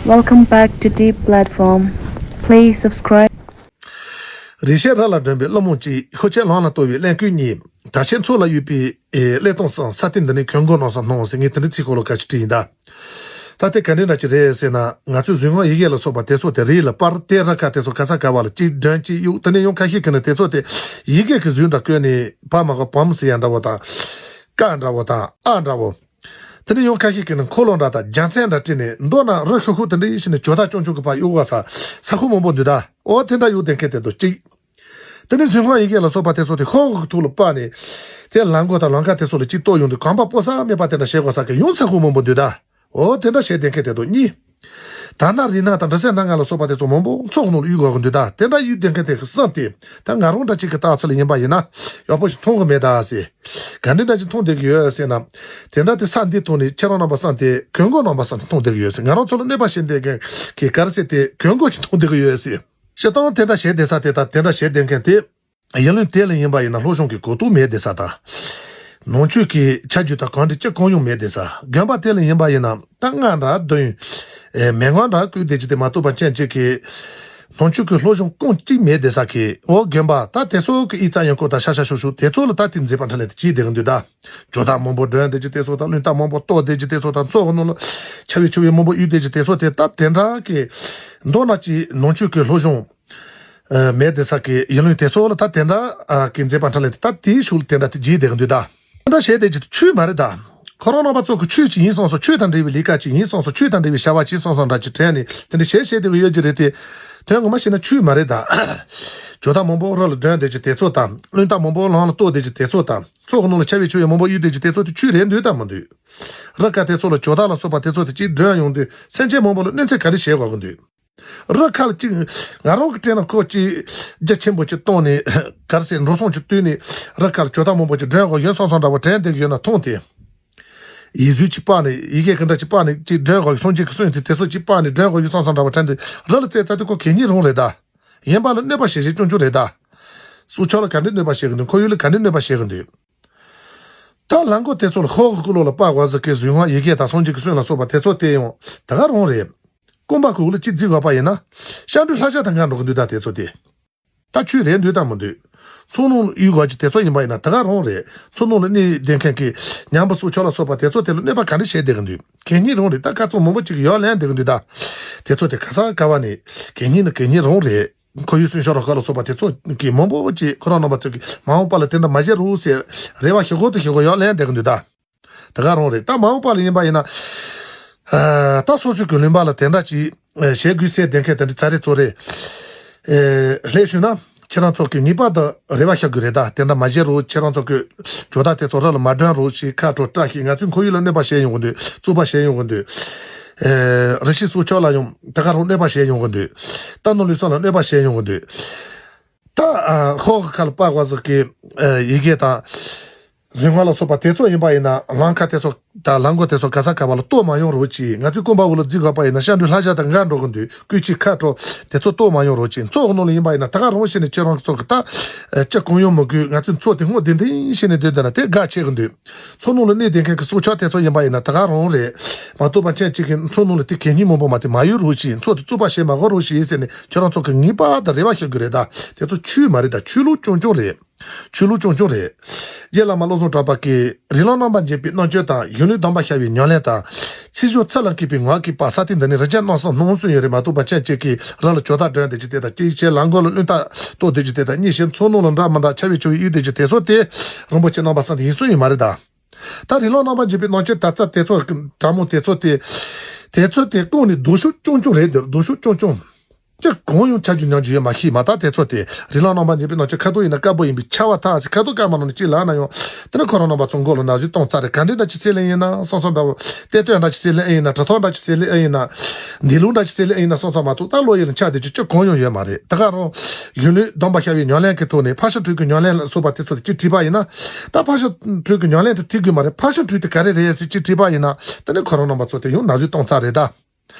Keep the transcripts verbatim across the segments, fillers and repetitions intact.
Welcome back to Deep Platform. Please subscribe. རིག་བྱེད་ར་ལ་སྒྲོན་པའི་བླུན་རྨོངས་གཅིག་ཤོག་ཆེན་ལམ་ལ་གཏོར་བའི་གླེན་ལྐུགས་གཉིས། དྲག་ཆེན་ཚོགས་ལ་གཡུགས་པའི་གླེན་གཏོང་གསུམ། ས་སྟེང་འདི་ནས་གྱོང་གུན་གནང་གསུམ་སྣང་ཟེར། ངས་དེ་འདྲའི་ཚིག་ཁོ་ལོ་ཁ་ཅིག་བྲིས་ཡིན་ད། ད་དེ་ག་འདྲའི་འདྲ་ཅིག་རེད་ཟེར་ན། ང་ཚོའི་གཟུངས་སྔགས་ཡི་གེ་ལ་སོགས་པ་དེ་ཚོ་དེ་རི་ལ་སྤར། དེ་རི་ཁ་དེ་ཚོ་ག་ས་ག་བ་ལ་གཅིག་སྒྲོན་གཅིག་གཡུག་དེ་ནས་ཡང་ཁ་ཤས་ཀྱིས་ནི་དེ་ཚོ་དེ་ཡི་གེ་གི་གཟུགས་འདྲ་བཀོད་ནས་བ་མ་ག་བམ་ཟེར་ཡ་འདྲ་བོ་དང་། ཀ་འདྲ་བོ་དང་། ཨ་འདྲ་བོ། དེ་ནས་ཡང་ཁ་ཤས་ཀྱིས་ནི་འཁོར་ལོ་འདྲ་དང་རྒྱལ་མཚན་འདྲ་བྲིས་ནས་མདོར་ན་རི་ཤུ་ཤུ་དེ་འདྲ་ཡིན་ཞིག་ནས་ཇོ་བདག་ཅུང་ཅུང་གི་བར་གཡུག་བ་ས་ས་ཁུག་མང་པོ་འདུག་ད། ཨོ་དེ་འདྲ་གཡུག་བསྡད་མཁན་དེ་ཚོ་གཅིག་དེ་ནས་གཟུངས་སྔགས་ཡི་གེ་ལ་སོགས་པ་དེ་ཚོ་དེ་ཤོག་གུ་ཐོག་ལ་སྤར་ནས། དེ་ལམ་མགོ་དང་ལམ་ཁ་དེ་ཚོ་ལ་གཅིག་གཏོར་ཡོང་དུས་གོམ་པ་སྤོ་ས་མེད་པ་དེ་འདྲ་བྱེད་དགོས་ས་གི་ཡང་ས་ཁུག་མང་པོ་འདུག་ད། ཨོ་དེ་འདྲ་བྱས་བསྡད་མཁན་དེ་ཚོ་གཉིས། དར་ནག་རིལ་ནག་དང་འབྲི་སྲོལ་སྣ་ལྔ་ལ་སོགས་པ་དེ་ཚོ་མང་པོ་ཚོགས་ནང་ལ་གཡུག་དགོས་གི་འདུག་ད། དེ་འདྲ་གཡུག་བསྡད་མཁན་དེ་གི་གསུམ་དེ། ད་ང་རང་འདྲ་གཅིག་གི་རྟགས་ཚུལ་ཡིན་པ་ཡིན་ན་ཡག་པོ་ཞིག་མཐོང་གི་མེད་ད་ཟེར། ག་འདྲ་འདྲ་ཅིག་མཐོང་བསྡད་ཀྱི་ཡོད་ཟེར་ན། དེ་འདྲ་དེ་ས་འདི་ཐོག་ནས་ཁྱེད་རང་རྣམ་པ་གསུམ་དེ་གྱོང་གུན་གནང་བ་གསུམ་དེ་མཐོང་བསྡད་ཀྱི་ཡོད་ཟེར། ང་རང་ཚོ་ལ་གནོད་པ་བྱེད་བསྡད་མཁན་གྱི་ག་རེ་ཟེར་དེ་གྱོང་གུན་ཞིག་མཐོང་བསྡད་ཀྱི་ཡོད་ཟེར། སྤྱིར་བཏང་དེ་འདྲ་བྱས་བསྡད་ས་དེ་དང་དེ་འདྲ་བྱས་བསྡད་མཁན་དེ། ཡུལ་ལུང་དེ་ལ་ཡིན་པ་ཡིན་ན་སློབ་སྦྱོང་གི་གོ་རྟོགས་མེད་བསྡད་ས་དང་། ནང་ཆོས་ཀྱི་ཆ་རྒྱུས་དང་གང་འདྲ་ཅི་གང་ཡོང་མེད་བསྡད་ས། དགོན་པ་དེ་ལ་ཡིན་པ་ཡིན་ན་ད་ལྔ་འདྲ་བདུན། ཨེ་མི་མང་འདྲ་བསྐོས་བསྡད་ཀྱི་དེ་མ་གཏོགས་པ་ཅན་གཅིག་གིས་ནང་ཆོས་ཀྱི་སློབ་སྦྱོང་གང་གཅིག་མེད་བསྡད་ས་གི་འོ་དགོན་པ་ད་དེ་ཚོ་གི་ཨི་ཙ་ཡང་ཀོ་ད་ཤ་ཤ་ཤུ་ཤུ་དེ་ཚོ་ལ་ད་དེ་མཛད་པ་འཕྲིན་ལས་དེ་བྱས་བསྡད་གི་འདུག་ད། ཇོ་བདག་མང་པོ་སྒྲོན་བསྡད་ཀྱི་དེ་ཚོ་དང་། རླུང་རྟ་མང་པོ་གཏོར་བསྡད་ཀྱི་དེ་ཚོ་དང་། ཚོགས་ནང་ལ་ཆ་བའི་ཆུ་བའི་མང་པོ་གཡུག་བསྡད་ཀྱི་དེ་ཚོ་དེ་ད་དེ་འདྲ་གི་མདོར་ན་ཅིག་ནང་ཆོས་ཀྱི་སློབ་སྦྱོང་ཨ་མེད་བསྡད་ས་གི་ཡུལ་ལུང་དེ་ཚོ་ལ་ད་དེ་འདྲ་ཨ་གི་མཛད་པ་འཕྲིན་ལས་དེ་ད་དེའི་ཤུལ་དེ་འདྲ་དེ་བྱས་བསྡད་གི་འདུག་ད། དེ་འདྲ་བྱས་བསྡད་ཀྱི་དེ་ཆོས་མ་རེད་ད། ཁོ་རང་རྣམ་པ་ཚོ་གི་ཆོས་ཅིག་ཡིན་སོང་སོང་། ཆོས་དང་འབྲེལ་བའི་ལས་ཀ་ཅིག་ཡིན་སོང་སོང་། ཆོས་དང་འབྲེལ་བའི་བྱ་བ་ཅིག་སོང་སོང་འདྲ་ཅིག་དྲན་ནས་དེ་འདྲ་བྱས་བྱས་བསྡད་གི་ཡོད་ཀྱི་རེད་དེ། དོན་ངོ་མ་བཤད་ན་ཆོས་མ་རེད་ད། ཇོ་བདག་མང་པོ་རི་ལ་སྒྲོན་བསྡད་ཀྱི་དེ་ཚོ་དང་། རླུང་རྟ་མང་པོ་ལམ་ལ་གཏོར་བསྡད་ཀྱི་དེ་ཚོ་དང་། ཚོགས་ནང་ལ་ཆ་བའི་ཆུ་བའི་མང་པོ་གཡུག་བསྡད་ཀྱི་དེ་ཚོ་དེ་ཆོས་རེད་འདུག་ད་མི་འདུག་རི་ཁ་དེ་ཚོ་ལ་ཇོ་བདག་ལ་སོགས་པ་དེ་ཚོ་དེ་གཅིག་སྒྲོན་ཡོང་དུས་སེམས་ཅན་མང་པོ་ལ་གནོད་འཚེ་ག་རེ་བྱེད་དགོས་ཀྱི་འདུག་རི་ཁ་ལ་གཅིག་ང་རང་གི་དྲན་ན་ཁོ་གཅིག་རྒྱ་ཆེན་པོ་གཅིག་བཏང་ནས་ག་རེ་ཟེར་འགྲོ་སོང་གཅིག་བཏོན་ནས་རི་ཁ་ལ་ཇོ་བདག་མང་པོ་གཅིག་སྒྲོན་དགོས་ཡོད་སོང་སོང་འདྲ་བོ་དྲན་བསྡད་ཀྱི་ཡོད་ན་མཐོང་དེ། ཡིག་གཟུགས་གཅིག་སྤར་ནས་ཡི་གེ་གི་འདྲ་གཅིག་སྤར་ནས་གཅིག་སྒྲོན་དགོས་ཀྱི་སངས་རྒྱས་ཀྱི་གསུང་དེ་དེ་ཚོ་གཅིག་སྤར་ནས་སྒྲོན་དགོས་ཀྱི་སོང་སོང་འདྲ་བོ་དྲན་དེ་རི་ལ་བཙལ་ཙ་དུས་ཁོ་གད་སྙིགས་རང་རེད་ད། ཡིན་པ་ལ་གནོད་པ་བྱེད་བྱེད་ཆུང་ཆུང་རེད་ད། སྲོག་ཆགས་ལ་ག་འདྲའི་གནོད་པ་བྱེད་ཀྱི་འདུག་ཁོར་ཡུག་ལ་ག་འདྲའི་གནོད་པ་བྱེད་ཀྱི་འདུག་ད་ལམ་མགོ་དེ་ཚོ་ལ་ཧོ་གི་ཀུ་ལོ་ལ་པ་བ་ཟི་ཀའི་གཟུངས་སྔགས་ཡི་གེ་དང་སངས་རྒྱས་ཀྱི་གསུང་ལ་སོགས་པ་དེ་ཚོ་དེ་ཡང་ད་ག་རང་རེད། རྐང་པ་གུག་ལ་གཅིག་བརྫིས་དགོས་པ་ཡིན་ན། ཤ་འགྲོས་ལྷ་ཞྭ་དང་འགལ་འགྲོ་གི་འདུག་ད་དེ་ཚོ་དེ། ད་ཆོས་རེད་འདུག་ད་མི་འདུག་ཚོགས་ནང་ལ་གཡུག་དགོས་ཀྱི་དེ་ཚོ་ཡིན་པ་ཡིན་ན་ད་ག་རང་རེད། ཚོགས་ནང་ལ་གནས་བསྡད་མཁན་གྱི་ཉམས་པ་སྲོག་ཆགས་ལ་སོགས་པ་དེ་ཚོ་དེ་ལ་གནོད་པ་ག་འདྲ་བྱས་བསྡད་ཀྱི་འདུག་གད་སྙིགས་རང་རེད་ད། ཁ་ཚོན་མང་པོ་ཅིག་ཡར་ལེན་བསྡད་ཀྱི་འདུག་ད། དེ་ཚོ་དེ་ག་ས་ག་བ་ནས་གད་སྙིགས་ནི་གད་སྙིགས་རང་རེད། ཁོར་ཡུག་སྲུང་སྐྱོབ་རོགས་ཁ་ལ་སོགས་པ་དེ་ཚོ་གི་མང་པོ་ཅིག་ཁོ་རང་རྣམ་པ་ཚོ་གི་མ་འོངས་པ་ལ་དེ་འདྲ་མ་བྱེད་རོགས་ཟེར་རེ་བ་ཞུ་དགོས་དུ་ཞུ་དགོས་ཡར་ལེན་བསྡད་ཀྱི་འདུག་ད། དེ་ག་རང་རེད། ད་མ་འོངས་པ་ལ་ཡིན་པ་ཡིན་ན། ཨ་ད་སོ་སོ་གི་ལུང་པ་ལ་དེ་འདྲ་ཅིག་ཨ་བྱེད་དགོས་ཟེར་བསྡད་མཁན་དེ་འདྲ་ཙ་རེ་ཙོ་རེ། ཨེ་སླེབས་བྱུང་ན་ཁྱེད་རང་ཚོ་གི་ངེས་པར་དུ་རེ་བ་བྱ་དགོས་རེད་ད། དེ་འདྲ་མ་བྱེད་རོགས། ཁྱེད་རང་ཚོ་གི་ཇོ་བདག་དེ་ཚོ་རི་ལ་མ་སྒྲོན་རོགས་ཞེས་ཁ་དྲོ་བཀྲ་ཤིས། ང་ཚོའི་ཁོར་ཡུག་ལ་གནོད་པ་བྱས་ཡོང་གི་འདུག་རྩུབ་པ་བྱས་ཡོང་གི་འདུག་ཨེ་རི་ཤི་སྲོག་ཆགས་ལ་ཡང་དེ་ག་རང་གནོད་པ་བྱས་ཡོང་གི་འདུག་རྟ་ནོར་ལུག་གསུམ་ལ་གནོད་པ་བྱས་ཡོང་གི་འདུག་ད་ཨ་ཧོ་གི་ཁ་ལ་པ་བ་ཟི་ཀའི་ཨེ་ཡི་གེ་དང་། གཟུངས་སྔགས་ལ་སོགས་པ་དེ་ཚོ་ཡིན་པ་ཡིན་ན་ལམ་ཁ་དེ་ཚོ་དང་ལམ་མགོ་དེ་ཚོ་ག་ས་ག་བ་ལ་གཏོར་མ་ཡོང་རོགས་གྱིས། ང་ཚོའི་རྐང་པ་འོག་ལ་བརྫིས་དགོས་པ་ཡིན་ན་ཤ་འགྲོས་ལྷ་ཞྭ་དང་འགལ་འགྲོ་གི་འདུག་སྐུལ་ཆས་ཁ་དྲོ་དེ་ཚོ་གཏོར་མ་ཡོང་རོགས་གྱིས། ཚོགས་ནང་ལ་ཡིན་པ་ཡིན་ན་ད་ག་རང་བྱས་ནས་ཁྱེད་རང་ཚོ་གི་ད་ཨེ་ཅི་གང་ཡོང་མི་དགོས། ང་ཚོའི་ཚོགས་དེ་སྔོ་ལྡེམ་ལྡེམ་བྱས་ནས་སྡོད་བསྡད་ན་དེ་དགའ་ཆེ་གི་འདུག་ཚོགས་ནང་ལ་གནས་བསྡད་མཁན་གྱི་སྲོག་ཆགས་དེ་ཚོ་ཡིན་པ་ཡིན་ན་ད་ག་རང་རེད། མ་གཏོགས་པ་ཅན་གཅིག་གིས་ཚོགས་ནང་ལ་དེ་གད་སྙིགས་མང་པོ་མ་དེ་མ་ཡོད་རོགས་གྱིས། ཚོགས་དེ་རྩུབ་པ་བྱེད་མ་དགོས་རོགས་གྱིས་ཟེར་ནས་ཁྱེད་རང་ཚོ་གི་ངེས་པར་དུ་རེ་བ་ཞུ་དགོས་རེད་ད། དེ་ཚོ་ཆོས་མ་རེད་ད། ཆོས་ལུགས་རྐྱང་རྐྱང་རེད། ཆོས་ལུགས་རྐྱང་རྐྱང་རེད། རྗེ་བླ་མ་བློ་བཟང་གྲགས་པ་གིས་རིགས་ལམ་རྣམ་པར་འབྱེད་པའི་རྣམ་དཔྱོད་དང་། གཞོན་ནུའི་སྡོམ་པ་ཤར་བའི་ཉམས་ལེན་དང་། ཚེ་སྦྱོར་ཚུལ་ལ་མཁས་པའི་ངག་གིས་སྤར། ས་སྟེང་འདི་ནས་རིན་ཆེན་གནམ་ས་སྣང་གསུམ་ཡོད་རེད། མ་གཏོགས་པ་ཅན་གཅིག་གིས་རི་ལ་ཇོ་བདག་སྒྲོན་བསྡད་ཀྱི་དེ་དང་། གཅིག་བྱས་ལམ་མགོ་ལ་རླུང་རྟ་གཏོར་བསྡད་ཀྱི་དེ་དང་། གཉིས་བྱས་ཚོགས་ནང་ལ་འདྲ་མི་འདྲ་ཆ་བའི་ཆུ་བའི་གཡུག་བསྡད་ཀྱི་དེ་ཚོ་དེ་རིན་པོ་ཆེ་རྣམ་པ་གསུམ་དེ་ཡིན་སྲོལ་ཡོད་མ་རེད་ད། ད་རིགས་ལམ་རྣམ་པར་འབྱེད་པའི་རྣམ་དཔྱོད་ད་ལྟ་དེ་ཚོ་གྲ་མོ་དེ་ཚོ་དེ། དེ་ཚོ་དེ་ཀུན་ནས་སྡུག་ཤོས་རྐྱང་རྐྱང་རེད་འདུག་སྡུག་ཤོས་རྐྱང་རྐྱང་། ཅི་གང་ཡང་ཆ་རྒྱུས་ཉམས་རྒྱུས་ཡོད་མ་ཤེས་མ། ད་དེ་ཚོ་དེ་རིགས་ལམ་རྣམ་པར་འབྱེད་པའི་རྣམ་དཔྱོད་ཁ་དོག་ཡིན་ན་དཀར་པོ་ཡིན་པས་ཁྱབ་པ་ཐག་ཟེར། ཁ་དོག་དཀར་མ་ནང་ནས་ཅི་ལབ་ན་ཡང་། དེ་ནི་ཁོ་རང་རྣམ་པ་ཚོ་མགོ་ལ་ན་ཟུག་གཏོང་རྩ་རེད། ག་འདྲའི་འདྲ་ཅིག་རྩིས་ལེན་ཡིན་ན་སོང་སོང་འདྲ་བོ། གཏེར་སྟོན་འདྲ་ཅིག་རྩིས་ལེན་ཨེ་ཡིན་ན། གྲུབ་ཐོབ་འདྲ་ཅིག་རྩིས་ལེན་ཨེ་ཡིན་ན། འདི་ལུགས་འདྲ་ཅིག་རྩིས་ལེན་ཨེ་ཡིན་ན་སོང་སོང་མ་གཏོགས། ད་བློ་ཡིད་ལ་འཆར་བསྡད་རྒྱུ་ཅི་གང་ཡང་ཡོད་མ་རེད། ད་ག་རང་གཞོན་ནུའི་སྡོམ་པ་ཤར་བའི་ཉམས་ལེན་གྱི་ཐོག་ནས་ཕར་ཕྱིན་དྲུག་གི་ཉམས་ལེན་ལ་སོགས་པ་དེ་ཚོ་དེ་ཅིག་བྲིས་པ་ཡིན་ན། ད་ཕར་ཕྱིན་དྲུག་གི་ཉམས་ལེན་དེ་བྲིས་དགོས་མ་རེད། ཕར་ཕྱིན་དྲུག་དེ་ག་རེ་རེད་ཟེར་ཅིག་བྲིས་པ་ཡིན་ན། དེ་ནི་ཁོ་རང་རྣམ་པ་ཚོ་དེ་ཡང་ན་ཟུག་གཏོང་རྩ་རེད་ད།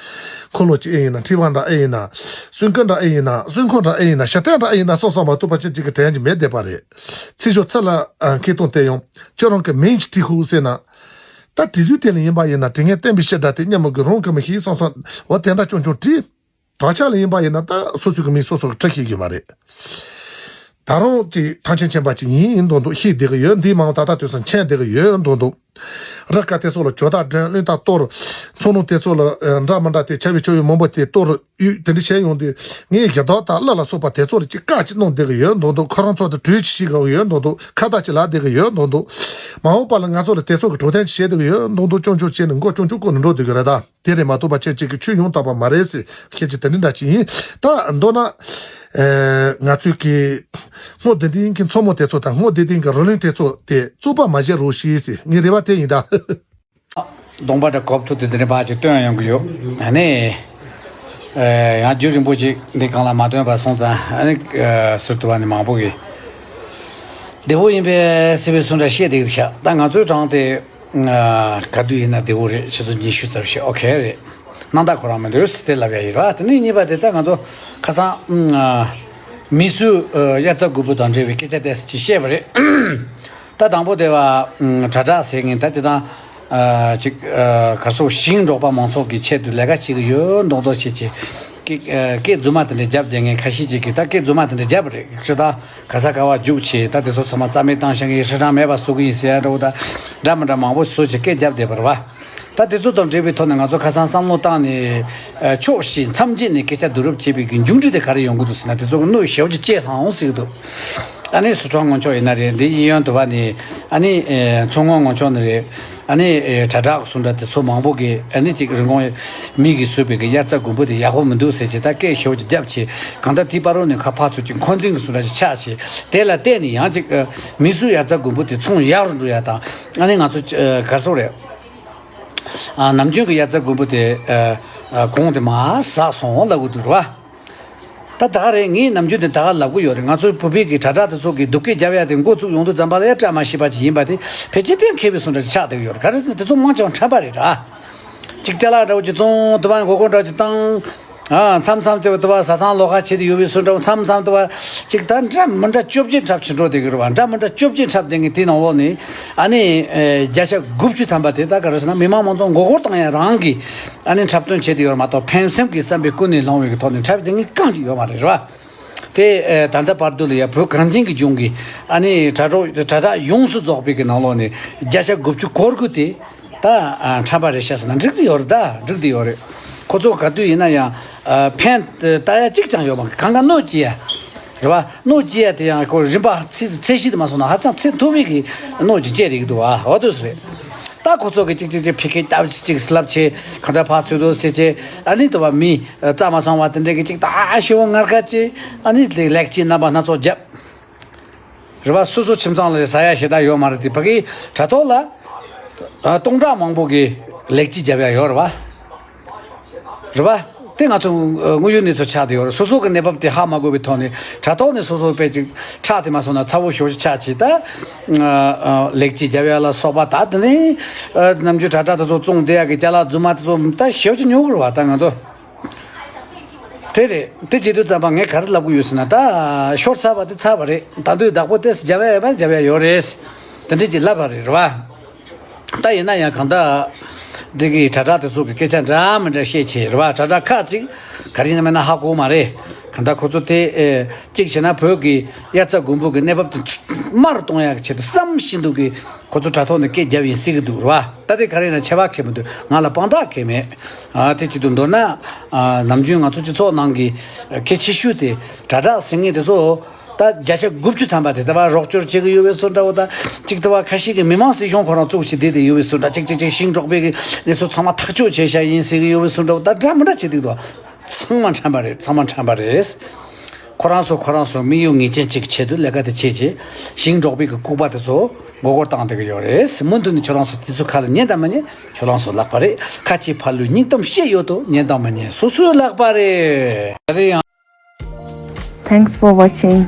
འཁོར་ལོ་ཅིག་ཨེ་ཡིན་ན། འཁྲིག་པ་འདྲ་ཨེ་ཡིན་ན། སྲུང་སྐུད་འདྲ་ཨེ་ཡིན་ན། སྲུང་འཁོར་འདྲ་ཨེ་ཡིན་ན། ཞབས་བརྟན་འདྲ་ཨེ་ཡིན་ན་སོགས་སོགས་མ་གཏོགས་པ་ཅན་གཅིག་གིས་དྲན་རྒྱུ་མེད་བསྡད་པ་རེད། ཚེ་སྦྱོར་ཚུལ་ལ་མཁས་གཏོང་དེ་ཡང་ཁྱོད་རང་གི་མིང་ཅིག་བྲིས་ཤོག་ཟེར་ན། ད་དྲི་ཟུར་དེ་ལ་ཡིན་པ་ཡིན་ན་དྲི་ངན་བསྟན་པའི་བཤད་སྒྲ་དེ་སྙན་མོ་གི་རང་གི་མི་ཤེས་སོང་སོང་འོ་དེ་འདྲ་ཅུང་ཅུང་བྲིས། དོགས་ཆ་ལ་ཡིན་པ་ཡིན་ན་ད་སོ་སོ་གི་མི་སོ་སོ་གི་བྲི་ཤེས་ཀྱི་མ་རེད། ད་རུང་ཅིག་ཐང་ཆེན་ཆེན་པ་ཅིག་ཡིན་ཡིན་མདོག་མདོག་ཤེས་བསྡད་གི་ཡོད། འདིའི་མང་ད་ལྟ་དུས་སུ་མཁྱེན་བསྡད་གི་ཡོད་མདོག་མདོག་རི་ཁ་དེ་ཚོ་ལ་ཇོ་བདག་མགྲོན་བློན་དང་གཏོར། མཚོ་ནུབ་དེ་ཚོ་ལ་འདྲ་མི་འདྲ་དེ་ཆ་བའི་ཆོ་བའི་མང་པོ་དེ་གཏོར་ཡོད། དེ་འདྲ་བྱས་ཡོང་དུས་ངས་ཞྭ་མདོག་དང་གླུ་ལ་སོགས་པ་དེ་ཚོ་ལ་ཅིག་བཀག་ཅིག་གནང་བསྡད་གི་ཡོད་མདོག་མདོག་ཁོ་རང་ཚོ་དང་གྲོས་ཅིག་བྱེད་གི་ཡོད་མདོག་མདོག་ཁ་བརྡ་ཅིག་ལབ་བསྡད་གི་ཡོད་མདོག་མདོག་མ་འོངས་པ་ལ་ང་ཚོ་ལ་དེ་ཚོ་གི་འཕྲོད་བསྟེན་ཅིག་བྱེད་བསྡད་གི་ཡོད་མདོག་མདོག་ཅུང་ཅུང་བྱས་ནས་མགོ་ཅུང་ཅུང་བསྐོར་ནས་འགྲོ་བསྡད་གི་རེད་ད། དེ་རེད་མ་གཏོགས་པ་ཁྱེད་ཅིག་གི་ཆོས་ཡང་དག་པ་མ་རེད་ཟེར་ཁྱེད་ཀྱི་དེ་འདྲ་འདྲ་ཅིག་ཡིན། ད་མདོར་ན་ཨེ་ང་ཚོས་ཀྱི་སྔོ་བདེ་ལྡན་གྱི་མཚོ་མོ་དེ་ཚོ་དང་སྔོ་བདེ་ལྡན་གྱི་རི་ལུང་དེ་ཚོ་དེ་རྩོད་པ་མ་བྱེད་རོགས་ཞེས་ཟེར་ངའི་རེ་བ་དེ་ཡིན་ད། གདོང་པ་འདྲ་གོབ་ཐུབ་དེ་འདི་འདྲ་ཕར་ཅིག་སྟོན་ཡོང་གི་ཡོད། ཨ་ནི་ཨེ་ཡང་རྒྱུན་རིང་པོ་ཅིག་འདི་གང་ལ་མ་སྟོན་པ་སོང་ཙང་ཨ་ནི་ཨེ་ཟུར་དུ་བ་ནི་མང་པོ་གི་བདེ་བོ་ཡིན་པས་ཟེར་བའི་སུ་འདྲ་བཤད་བསྡད་ཤག་ད་ང་ཚོའི་གྲངས་དེ། ག་དུས་ཡིན་ན་བདེ་བོ་རེད། ཆུ་ཚོད་ཉི་ཤུ་ཙམ་ཞིག་ཨོ་ཁེ་རེད། སྣང་དག་ཁོ་རང་མི་འདུག་ཟེར་དེ་ལབ་ཡ་ཡིན་ར། དེ་ནས་གཉིས་པ་དེ་ད་ང་ཚོ་ཁ་སང་མི་གསོད་དབྱར་རྩྭ་དགུན་འབུ་དང་འབྲེལ་བའི་སྐད་ཆ་དེ་ཅིག་བཤད་པ་རེད། ད་དང་པོ་དེ་བ་དྲ་གྲགས་ཟེར་མཁན་ད་དེ་དང་ཅིག་གར་སོགས་ཞིང་འབྲོག་པ་མང་ཚོགས་ཀྱི་ཆེད་དུ་ལས་ཀ་བྱེད་ཀྱི་ཡོད་མདོག་མདོག་བྱེད་ཀྱི་སྐད་རྫུན་མ་དེ་འདྲ་བརྒྱབ་བསྡད་མཁན་ཁ་ཤས་ཅིག་གིས་ད་སྐད་རྫུན་མ་དེ་འདྲ་བརྒྱབ་པ་རེད་ཅི་ད། ག་ས་ག་བ་རྒྱུགས་བྱས་ད་དེ་ཚོ་ཚང་མ་རྩ་མེད་བཏང་བཞག་གི་ཧྲི་ཧྲང་མེད་པ་བཟོ་གི་ཡིན་ཟེར་ཡ་འདྲ་བོ་ད་འདྲ་མི་འདྲ་མང་པོ་བཟོ་བྱས་སྐད་བརྒྱབ་བསྡད་པ་རེད་བ། ད་དེ་ཚོ་དང་འབྲེལ་བའི་ཐོག་ནས་ང་ཚོ་ཁ་སང་བསམ་བློ་བཏང་ནས་ཕྱོགས་བཞི་མཚམས་བརྒྱད་ནས་སྐད་ཆ་བསྡུ་རུབ་བྱས་པའི་གི་མཇུག་འབྲས་དེ་ག་རེ་ཡོང་གི་འདུག་ཟེར་ན་དེ་ཚོ་གི་གནོད་ཞེ་པོ་ཅིག་སྐྱེས་སོང་ཟེར་གི་འདུག་ཨ་ནི་སི་ཁྲོན་ངོ་ཕྱོགས་ཡིན་ན་རེད། འདི་གཡས་གཡོན་དུ་བ་ནས་ཨ་ནི་མཚོ་སྔོན་ངོ་ཕྱོགས་ནས་རེད། ཨ་ནི་དྲ་གྲགས་སུ་འདྲ་དེ་ཚོ་མང་པོ་གིས་ཨ་ནི་ཅིག་རིན་གོང་མི་གིས་བཟོས་པའི་གི་དབྱར་རྩྭ་དགུན་འབུ་དེ་ཡག་པོ་མི་འདུག་ཟེར་བྱས་ད་སྐད་ཞེ་པོ་ཅིག་བརྒྱབ་བྱས་གང་ལྟར་དེའི་བར་རོ་ནས་ཁ་ཕར་ཚུར་ཅིག་འཁོན་འཛིན་གི་སུ་འདྲ་ཅིག་ཆགས་བྱས་དེ་ལ་བརྟེན་ནས་ཡང་ཅིག་མི་གསོད་དབྱར་རྩྭ་དགུན་འབུ་དེ་ཚོང་ཡག་རུ་འགྲོ་ཡ་དང་ཨ་ནི་ང་ཚོ་གར་སོག་རེད། ནམ་རྒྱུན་གི་དབྱར་རྩྭ་དགུན་འབུ་དེ་གོང་དེ་མར་ཟག་སོང་ལབ་གི་འདུག་རེད་བ། ད་ད་ག་རེད། ངས་ནམ་རྒྱུན་དེ་ད་ག་ལབ་གི་ཡོད་རེད། ང་ཚོའི་བོད་པའི་གི་དྲ་གྲགས་དེ་ཚོ་གི་སྡུག་སྐད་རྒྱབ་ཡ་དེ་འགོ་བཙུགས་ཡོང་དུས་ཙམ་པ་ལ་ཡ་བཀྲ་མ་ཤིས་པ་ཅིག་ཡིན་པ་དེ་ཕལ་ཆེར་གཏན་འཁེལ་བའི་བཟོ་འདྲ་ཅིག་ཆགས་བསྡད་ཡོད་རེད། ག་རེ་ཟེར་ན་དེ་ཚོ་མང་ཆེ་བ་ཁྲམ་པ་རེད་ར། ཅིག་ཅ་ལག་འདྲ་བོ་ཅིག་བཙོང་དུ་བ་མགོ་སྐོར་འདྲ་བོ་ཅིག་བཏང་། ཨ་མཚམས་མཚམས་དུ་བ་དུ་བ་བཟའ་ཚང་ལོགས་ཀ་བྱེད་དུ་ཡོད་པའི་བཟོ་འདྲ་བོ་མཚམས་མཚམས་དུ་བ་ཅིག་ད་འདྲ་མི་འདྲ་བཅོ་བརྒྱད་འཁྲབ་ཕྱིན་འགྲོ་བསྡད་ཀྱི་རེད་བ། འདྲ་མི་འདྲ་བཅོ་བརྒྱད་འཁྲབ་བསྡད་མཁན་དེའི་ནང་ལོགས་ནས་ཨ་ནི་བརྒྱ་ཆ་དགུ་བཅུ་ཐམ་པ་དེ་ད་ག་རེ་ཟེར་ན་མི་མང་མང་ཚོགས་མགོ་སྐོར་བཏང་ཡ་རང་གི་ཨ་ནི་འཁྲབ་སྟོན་བྱེད་དུ་ཡོད་རེད་མ་གཏོགས་ཕན་སེམས་ཀྱི་བསམ་པའི་ཀུན་ནས་བསླངས་བའི་གི་ཐོག་ནས་འཁྲབ་བསྡད་མཁན་རྐང་གཅིག་ཡོད་མ་རེད་རེད་བ། དེ་ཨེ་ད་ལྟ་བར་དུ་ལ་ཡ་བོད་གངས་ཅན་གྱི་ལྗོངས་ཀྱི་ཨ་ནི་དྲ་གྲོགས་དྲ་གྲགས་ཡོངས་སུ་རྫོགས་པའི་གི་ནང་ལོགས་ནས་བརྒྱ་ཆ་དགུ་བཅུ་གོ་དགུ་དེ་ད་ཨ་འཁྲབ་པ་རེད་ཤག་ཟེར་ན་འགྲིག་གི་ཡོད་རེད། ད་འགྲིག་གི་ཡོད་རེད། ཁོ་ཚོ་ག་དུས་ཡིན་ན་ཡང་ཨ་ཕན་ལྟ་ཡ་གཅིག་ཀྱང་ཡོད་མ་རེད། གང་ག་གནོད་སྐྱེལ་ཡ་རེད་བ། གནོད་སྐྱེལ་ཡ་དེ་ཡང་ཁོ་རིམ་པ་ཚད་ཚད་གཞི་དུ་མ་སོང་ན་ཧ་ཅང་ཚད་མཐོ་བའི་གི་གནོད་ཀྱི་སྐྱེལ་རེད་འདུག་བ། འོ་དུས་རེད། ད་ཁོ་ཚོ་གི་ཅིག་ཅིག་ཅིག་ཕི་ཁེ་སྟབས་ཅིག་ཅིག་སླབ་བྱས་གང་ལྟར་ཕར་ཚུར་དུ་བྱས་བྱས་ཨ་ནི་དུ་བ་མི་རྩ་མ་ཚང་བ་དེ་འདྲས་གི་ཅིག་ད་ཨ་ཤི་བོ་ངར་ཁ་ཅིག་ཨ་ནི་ལེགས་ལེགས་ཅིག་རྣམ་པ་སྣ་ཚོགས་བརྒྱབ། རེད་བ། སོ་སོ་ཁྱིམ་ཚང་ལ་ཟ་ཡ་ཞེ་དྲག་ཡོད་མ་རེད་དེ་ཕ་གི་དྲ་ཐོག་ལ་སྟོང་ཕྲག་མང་པོ་གི་ལེགས་སྐྱེས་བརྒྱབ་ཡ་ཡོད་རེད་བ། རེད་བ། དེ་ང་ཚོ་དངོས་ཡོད་གནས་ཚུལ་ཆགས་བསྡད་ཡོད་རེད། སོ་སོ་གི་གནས་བབ་དེ་ཧ་མ་གོ་བའི་ཐོག་ནས་དྲ་ཐོག་ནས་སོ་སོ་དཔེ་ཅིག་ཁྲག་དེ་མ་སོང་ན་ཚ་བོ་ཞོ་ཞིག་ཆགས་ཀྱི་ད་ལེགས་སྐྱེས་བརྒྱབ་ཡ་ལ་སོགས་པ་ད་དེ་ནས་ནམ་རྒྱུན་དྲ་གྲགས་དེ་ཚོ་བཙོང་བསྡད་ཡ་གི་ཅ་ལག་རྫུན་མ་དེ་ཚོ་ད་ཞོ་ཅིག་ཉོ་གི་རེད་བ། ད་ང་ཚོ། དེ་རེད། དེ་བྱེད་དུས་ཙམ་པ་ངས་ག་རེ་ལབ་གི་ཡོད་ཟེར་ན་ད་ཤོར་ཚར་བ་དེ་ཚར་བ་རེད། ད་དུང་བདག་པོ་དེ་རྒྱབ་ཡ་ཡོད་པ་རྒྱབ་ཡ་ཡོད་རེད། དེ་འདྲས་ཀྱི་ལབ་པ་རེད་རེད་བ། ད་ཡིན་ན་ཡང་གང་ལྟར་འདི་གི་དྲ་གྲགས་དེ་ཚོ་གི་སྐད་ཆ་འདྲ་མི་འདྲ་བཤད་བྱས་རེད་བ། དྲ་གྲགས་ཁག་ཅིག་ག་རེ་ཡིན་ན་མིན་ན་ཧ་གོ་མ་རེད། གང་ལྟར་ཁོ་ཚོ་དེ་ཨེ་གཅིག་བྱས་ན་བོད་ཀྱི་དབྱར་རྩྭ་དགུན་འབུ་གི་གནས་བབ་དེ་དམའ་རུ་གཏོང་ཡག་གི་ཆེད་དུ་བསམ་བཞིན་དུ་གི་ཁོ་ཚོ་དྲ་ཐོག་ནས་སྐད་རྒྱབ་ཡིན་སྲིད་གི་འདུག་ར། ད་དེ་ག་རེ་ཡིན་ན་ཁྱད་པར་གང་མི་འདུག་ང་ལ་དཔང་རྟགས་གང་མེད། ཨ་དེ་གཅིག་ཏུ་མདོར་ན་ཨ་ནམ་རྒྱུན་ང་ཚོ་སྤྱི་ཚོགས་ནང་གི་གལ་ཆེ་ཤོས་དེ་དྲ་གྲགས་ཟེར་མཁན་དེ་ཚོ་ད་བརྒྱ་ཆ་དགུ་བཅུ་ཐམ་པ་དེ་ད་བར་རོགས་སྐྱོར་བྱེད་གི་ཡོད་པའི་བཟོ་འདྲ་བོ། ད་གཅིག་ད་བར་ཁ་ཤས་ཀྱི་མི་མང་སྲིད་གཞུང་ཁོ་རང་བཙུགས་བྱས་བསྡད་དེ་ཡོད་པའི་བཟོ་འདྲ། གཅིག་གཅིག་གཅིག་ཞིང་འབྲོག་པའི་གི་གནས་ཚུལ་ཚང་མ་ཐག་གཅོད་བྱས་བཞག་ཡིན་ཟེར་གི་ཡོད་པའི་བཟོ་འདྲ་བོ། ད་འདྲ་མི་འདྲ་བྱེད་འདུག་ད། ཚང་མ་ཁྲམ་པ་རེད། ཚང་མ་ཁྲམ་པ་རེད། ཁོ་རང་ཚོ་ཁོ་རང་ཚོ་དམིགས་ཡུལ་ངེས་ཅན་གཅིག་ཆེད་དུ་ལས་ཀ་དེ་བྱེད་ཅེས་ཞིང་འབྲོག་པའི་གི་ལྐུགས་པ་དེ་ཚོ་མགོ་སྐོར་བཏང་བསྡད་ཀྱི་ཡོད་རེད། མུ་མཐུད་ནས་ཁྱོད་རང་ཚོ་དེ་ཚོ་ཁ་ལ་ཉན་དང་མ་ཉན་ཁྱོད་རང་ཚོ་ལག་པ་རེད། ཁ་ཆེ་ཕ་ལུའི་སྙིང་གཏམ་བཤད་ཡོད་དོ། ཉན་དང་མ་ཉན་སོ་སོའི་ལག་པ་རེད། ད་རེད་ཡང་། Thanks for watching.